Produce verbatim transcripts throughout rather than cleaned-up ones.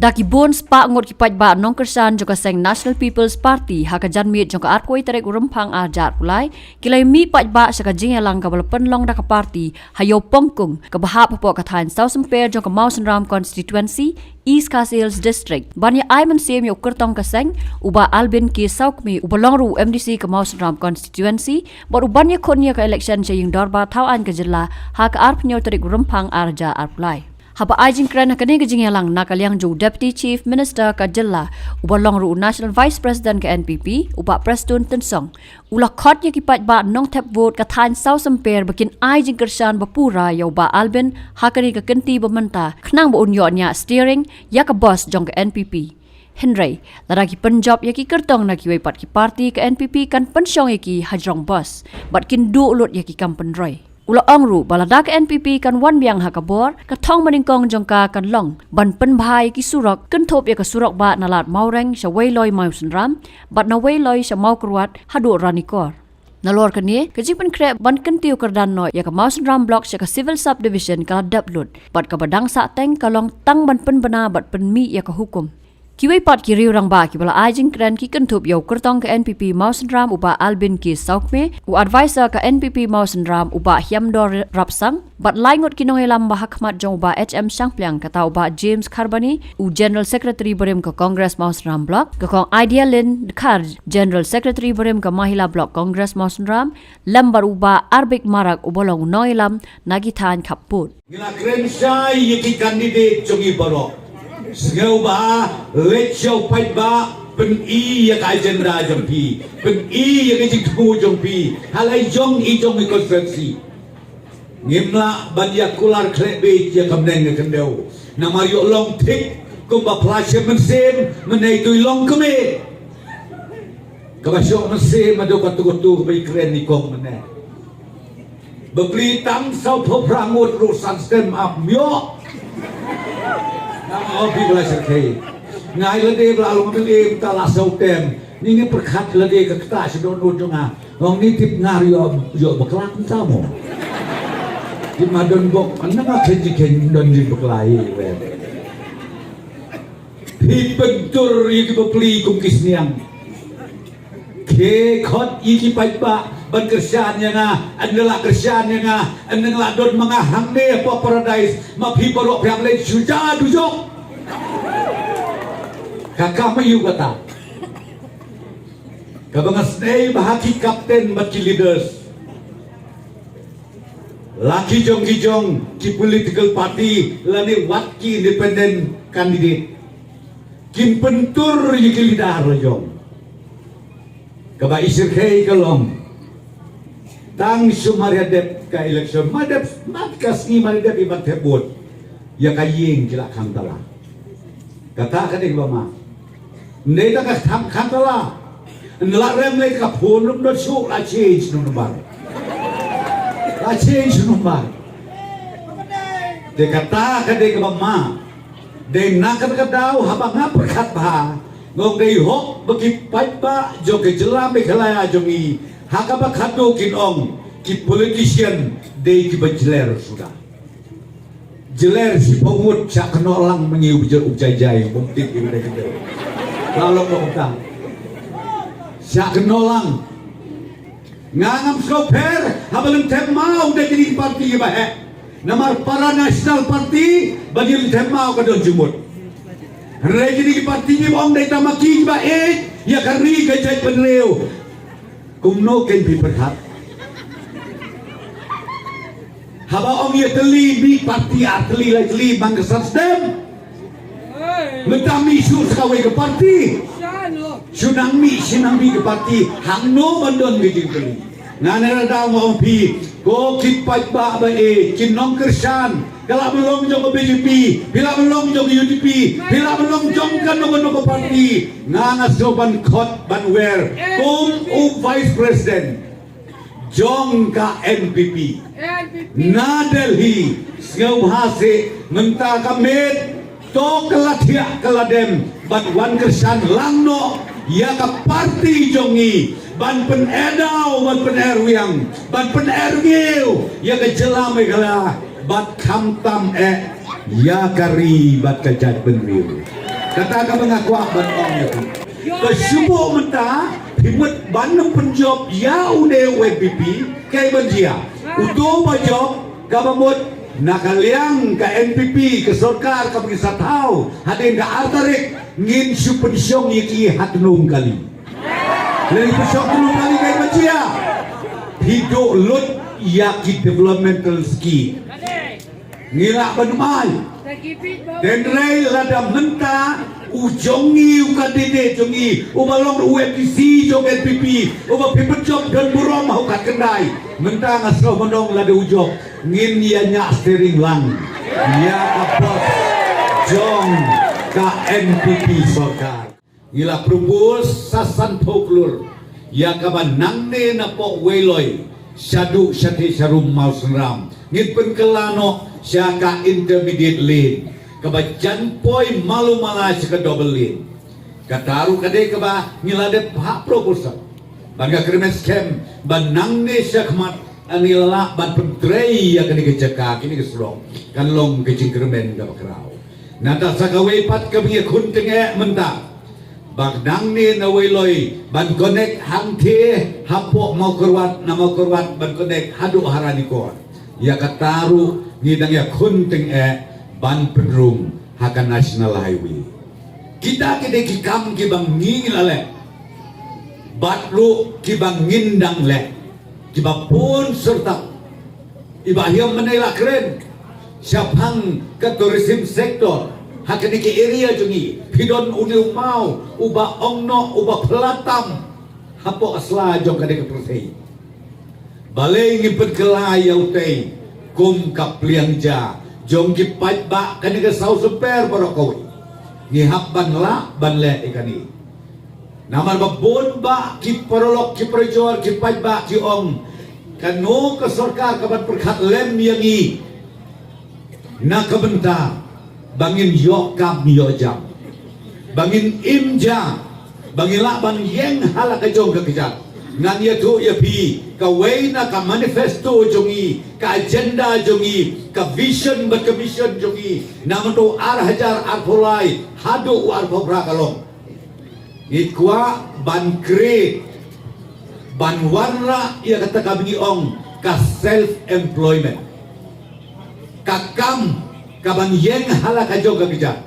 Ka ki bun spah ngut ki paidbah nongkyrshan jong ka seng National People's Party ha ka janmiet jong ka arphew tarik u Rymphang arhajar arphew lai ki la mih paidbah sha ka jingïalang kaba la pynlong da ka party ha Ïew Pongkung kaba hap hapoh ka thaiñ Sawsymper jong ka Mawsynram Constituency, East Khasi Hills District, ban ïa ai mynsiem ïa u kyrtong ka seng, u Bah Albin K Sawkmie, uba long ruh u M D C ka Mawsynram Constituency, bad u ban ïakhun ïa ka election sha ïing dorbar thaw aiñ ka jylla ha ka arphew tarik u Rymphang arhajar arphew lai. Haba ai jingkren ha kane ka jingïalang na ka liang jong u Deputy Chief Minister ka jylla, uba long ruh u National Vice President ka N P P, u Bah Prestone Tynsong, u la khot ïa ki paidbah nongthep vote ka thaiñ Sawsymper ba kin ai jingkyrshan ba pura ïa u Bah Albin ha kane ka kynti ba mynta, khnang ba un ïoh ñiah steering ïa ka bus jong ka N P P. Hynrei lada ki pynjop ïa ki kyrtong na kiwei pat ki party, ka N P P kan pynshong ïa ki hajrong bus bad kin duh lut ïa ki kam pynroi. U la ong ruh ba lada ka N P P kan wan biang ha ka bor, ka thong banyngkong jong ka kan long ban pynbha ïa ki surok, kynthup ïa ka surok bah na Lad Mawreng sha Weiloi Mawsynram bad na Weiloi sha Mawkyrwat haduh Ranikor. Nalor kane, ka jingpynkhreh ban kyntiew kyrdan noh ïa ka Mawsynram Block sha ka Civil Subdivision ka la dep lut, bad kaba dang sahteng ka long tang ban pynbna bad pynmih ïa ka hukum. Kiwei pat ki riew rangbah kiba la ai jingkren ki kynthup ïa u kyrtong ka N P P Mawsynram u Bah Albin K Sawkmie, u advisor ka N P P Mawsynram u Bah Hiamdor Rapsang, bad lai ngut ki nongïalam ba ha khmat jong u Bah H M Shangpliang, kata u Bah James Kharbani, u General Secretary barim ka Congress Mawsynram Block, ka Kong Idea Lynn Dkhar, General Secretary barim ka Mahila Block Congress Mawsynram, lem bad u Bah Arbik Marak uba long u nongïalam na ki thaiñ khappud. Ngi la kren shai ïa ki candidate jong ngi baroh. Sngewbha leit sha u paidbah, pyni ïa ka agenda jong phi, pyni ïa ka jingthmu jong phi ha la jong i jong i constituency. Ngim lah ban ïa kular khleh beit ïa ka bneng ka khyndew. Namar ïoh long thik kumba pla shem mynsiem, mynne ito i long kmie. Kaba shoh mynsiem haduh kato kato kaba i kren i kong mynne. Bapli tang sawphew phra ngut ruh san stem ap ym ïoh. Nang ong phi ba la shyrkhei. Nga ïa lade ba la long M L A mynta la saw term. Ngi ngi pyrkhat lade ka ktah sha dohnud jong nga. Ong ni tip nga ruh ïoh, ïoh bakla kumta mo. Tip ma don bok, ynda nga khein jingkhein don jing bakla hi. Phi pyntur ïa ki bapli kum ki sniang. Phi khot ïa ki paidbah ban kyrshan ïa nga, ynda la kyrshan ïa nga, ynda nga la don ma nga hangne hapoh paradise, ma phi baroh phi hap leit shuja dujok. Ka kam aïu kata? Kaba nga sngew ba ha ki captain bad ki leaders, la ki jong ki jong ki political party lane wat ki independent candidate, kin pyntur ïa ki leader la jong. Kaba i shyrkhei ka long, tang shu mar ïa dep ka election, mar dep, mar ka sngi mar ïa dep i ban thep vote, ïa ka ïing ki la khang tala. Kata ka dei kaba ma. Ym dei da ka kham kham tala. Ynda la rem lei ka phone ruh ym don shuh, la change number. La change number. Te kata ka dei kaba ma. Dei na kata ka daw haba nga pyrkhat bha, nga ong dei hok ba ki paidbah jong ka jylla Meghalaya jong ngi ha kaba khadduh kin ong ki politician dei kiba jler suda. Jler shiphew ngut, shah kynnoh lang ma ngi u bjot u jai jai, bym tip ïa u dei kynnoh. La long long ta. Shah kynnoh lang. Nga ngam sngewpher haba lynthep maw da kine ki party kiba heh. Namar para National Party ba ngi lynthep maw ka don jingmut. Hynrei kine ki party kiba ong dei tang ma ki kiba ïeit ïa ka ri ka jaitbynriew. Kumno kein phi pyrkhat? Haba ong ïa tylli, mih party ar tylli lai tylli man ka san stem. Mynta mih shuh sa kawei ka party. Shu nang mih, shu nang mih ka party. Hangno ban don ka jingkylli? Nga ne ra daw nga ong phi, ko ki paidbah ba ïeit, ki nongkyrshan, ka la ban long jong ka B J P, phi la ban long jong ka U D P, phi la ban long jong kano kano ka party. Nga nga sngewbha ban khot ban wer kum u Vice President jong ka N P P na Delhi, sngewbha seh mynta ka miet to ka la thiah ka la dem ban wan kyrshan lang noh ïa ka party jong ngi ban pyneh daw, ban pyneh rwiang, ban pyneh rngiew ïa ka jylla Meghalaya bad khamtam eh ïa ka ri bad ka jaitbynriew. Kata kaba nga kwah ban ong ïa phi. Ka shu buh mynta, phi mut ban ym pynjop ïa une u N P P, kaei ban jia. Uto ba jop, kaba mut, na ka liang ka N P P, ka sorkar kaba ngi sa thaw, hadien ka ar tarik, ngin shu pynshong ïa ki ha tnum kali. Lei pynshong tnum kali kaei ban jia. Phi duh lut ïa ki developmental scheme. Ngi lah ban mai. Hynrei lada mynta u jong ngi u candidate jong ngi uba long u M D C jong N P P uba phi pynjop don burom ha u khatkhyndai. Mynta nga sngewbha ban ong lada u jop ngin ïa ñiah steering lang ïa ka bos jong ka N P P sorkar. Ngi la propose sa sanphew klur ïa kaba nangne na Pohweiloi shaduh shatei sharum Mawsynram ngin pynkylla noh sha ka intermediate lane kaba jan poi Malumala sha ka double lane. Kata ruh ka dei kaba ngi la dep ha proposal. Ba nga kyrmen skhem ba nangne shakhmat ngi la lah ban pyntrei ïa kane ka jaka, kane ka surok kan long ka jingkyrmen kaba khraw. Nangta sa kawei pat kaba ngi khun tyngeh mynta ba nangne na Weiloi ban connect hangtei hapoh Mawkyrwat, na Mawkyrwat ban connect haduh ha Ranikor. Ïa kata ruh ngi dang ïa khun tyngeh ban pynrung ha ka National Highway. Kita ki dei ki kam kiba ngi la leh bad ruh kiba ngin dang leh. Kiba bun syrta iba hiam mynne la kren shaphang ka tourism sector ha kane ka area jong ngi. Phi don une u maw uba ong noh uba phylla tam hapoh sla jong kane ka pyrthei. Balei ngi pynkylla ïa utei kum ka pliang ja jong ki paidbah kane ka Saw Symper baroh kawei. Ngi hap ban lah ban leh ïa kane. Namar ba bun bah ki paralok ki parajor ki paidbah ki ong kano ka sorkar kaban pyrkhat lem ïa ngi na ka bynta ba ngin ïoh kam ïoh jam, ba ngin im ja, ba ngin lah ban ïeng ha la ka jong ka kjat. Ngan ïathuh ïa phi kawei na ka manifesto jong ngi, ka agenda jong ngi, ka vision bad ka mission jong ngi na mynta u ar hajar arphew lai haduh u arphew phra ka long. Ngi kwah ban create, ban wanrah ïa kata kaba ngi ong ka self employment. Ka kam kaban ïeng ha la ka jong ka kjat.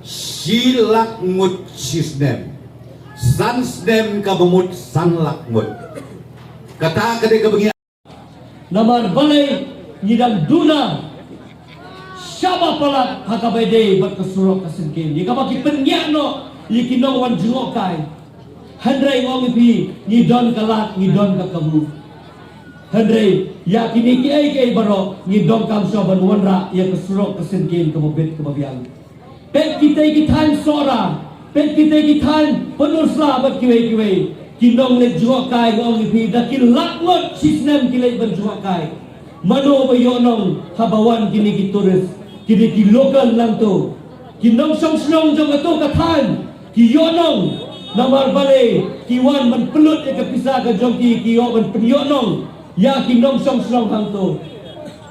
Shi lak ngut shi snem. San snem kaba mut san lak ngut. Kata ka dei kaba ngi Namar balei ngi dang duna shaba palat ha kaba ïadei bad ka surok ka syngkien ïa kaba ki pynïaid noh ïa ki nongwan jngohkai. Hynrei nga ong ïa phi ngi don ka lad ngi don ka kabu. Hynrei ïa kine kiei kiei baroh ngi donkam shuh ban wanrah ïa ka surok ka syngkien kaba bit kaba biang. Peit kitei ki thaiñ Sohra, peit kitei ki thaiñ Pynursla bad kiwei kiwei. Ki nongleit jngohkai nga ong ïa phi da ki lak ngut shi snem ki leit ban jngohkai. Mano ba ïoh nong haba wan kine ki tourist, kine ki local nangto. Ki nongshong shnong jong kato ka thaiñ ki ïoh nong. Namar balei ki wan ban pynlut ïa ka pisa ka jong ki, ki ïoh ban pynïoh nong ïa ki nongshong shnong hangto.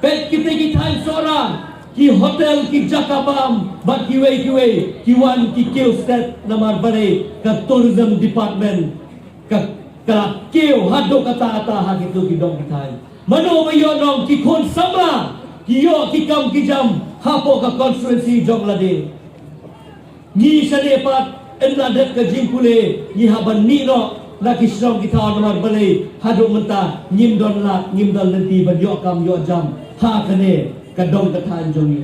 Peit kitei ki thaiñ Sohra, ki hotel, ki jaka bam bad kiwei kiwei ki wan ki kiew stet namar balei ka tourism department ka, ka la kiew haduh katta katta ha kito ki dong ki thaiñ. Mano ba ïoh nong? Ki khun samla ki ïoh ki kam ki jam hapoh ka constituency jong lade. Ngi shane pat ynda dep ka jingpule ngi hap ban mih noh na ki shnong ki thaw namar balei haduh mynta ngim don lad ngim don lynti ban ïoh kam ïoh jam ha kane ka dong ka thaiñ jong ngi.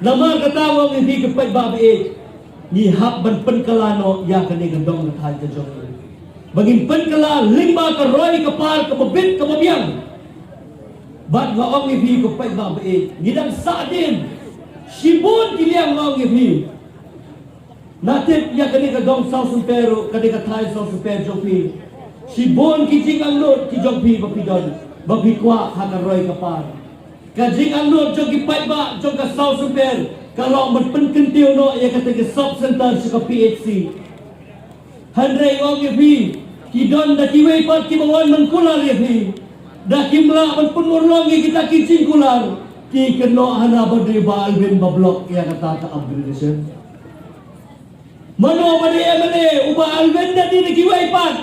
Namar kata nga ong ïa phi ki paidbah ba ïeit, ngi hap ban pynkylla noh ïa kane ka dong ka thaiñ ka jong ngi ba ngin pynkylla lyngba ka roi ka par kaba bit kaba biang. Bad nga ong ïa phi ki paidbah ba ïeit, ngi dang sahdien shibun ki liang nga ong ïa phi. Nga tip ïa kane ka dong Saw Symper ruh, kane ka thaiñ Saw Symper jong phi. Shibun ki jingangnud ki jong phi ba phi don ba phi kwah ha ka roi ka par. Ka jingangnud jong ki paidbah jong ka Saw Symper ka long ban pynkyntiew noh ïa kata ka sub center sha ka P H C. Hynrei nga ong ïa phi, ki don da kiwei pat kiba wan ban kular ïa phi. Da kim lah ban pynurlong ïa kita ki jingkular, ki kynnoh hana ba dei Bah Alvin ba block ïa kata ka upgradation. Mano ba dei M L A uba alwyn da dei na kiwei pat?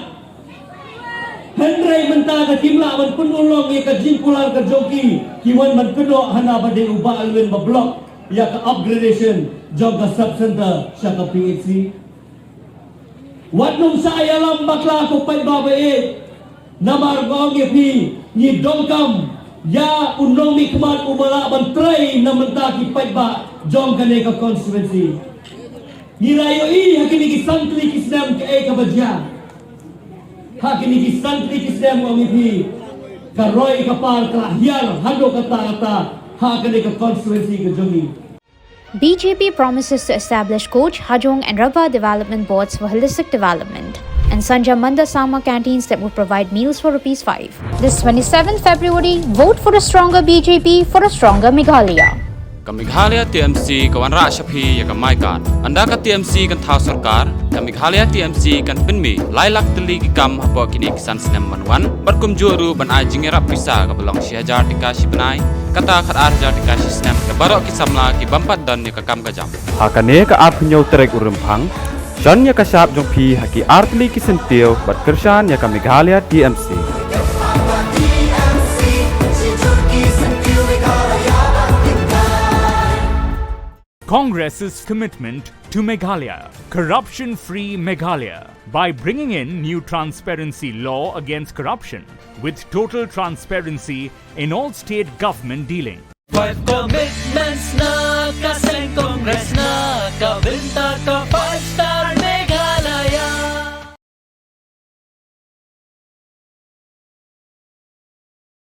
Hynrei mynta da kim lah ban pynurlong ïa ka jingkular ka jong ki, ki wan ban kynnoh hana ba dei uba alwyn ba block ïa ka upgradation jong ka sub center sha ka P H C. Wat nang sa ïalam bakla ko paidbah ba ïeit. Namar ba ong ïa phi, ngi donkam ïa u nongmihkhmat uba lah ban trei na bynta ki paidbah jong kane ka constituency. Ngi la ïohi ha kine ki san tylli ki snem kaei kaba jia. Ha kine ki san tylli ki snem, ong ïa phi, ka roi ka par ka la hiar haduh katta katta ha kane ka constituency ka jong ngi. B J P promises to establish Koch, Hajong and Rabha development boards for holistic development and Sanjay Mandar Sama canteens that will provide meals for rupees five. This twenty-seventh February, vote for a stronger B J P for a stronger Meghalaya. Ka Meghalaya T M C ka wanrah sha phi ïa ka MyKad. Ynda ka T M C kan thaw sorkar, ka Meghalaya T M C kan pynmih lai lak tylli ki kam hapoh kine ki san snem ban wan, bad kumjuh ruh ban ai jingïarap pisa kaba long shi hajar tyngka shi bnai, kata khatar hajar tyngka shi snem, ïa baroh ki samla ki bym pat don ïa ka kam ka jam. Ha kane ka arphew hynñiew tarik u Rymphang, shon ïa ka shap jong phi ha ki ar tylli ki syntiew bad kyrshan ïa ka Meghalaya T M C. Congress's commitment to Meghalaya, corruption free Meghalaya, by bringing in new transparency law against corruption, with total transparency in all state government dealing. Five commitments na ka seng Congress na ka bynta ka five star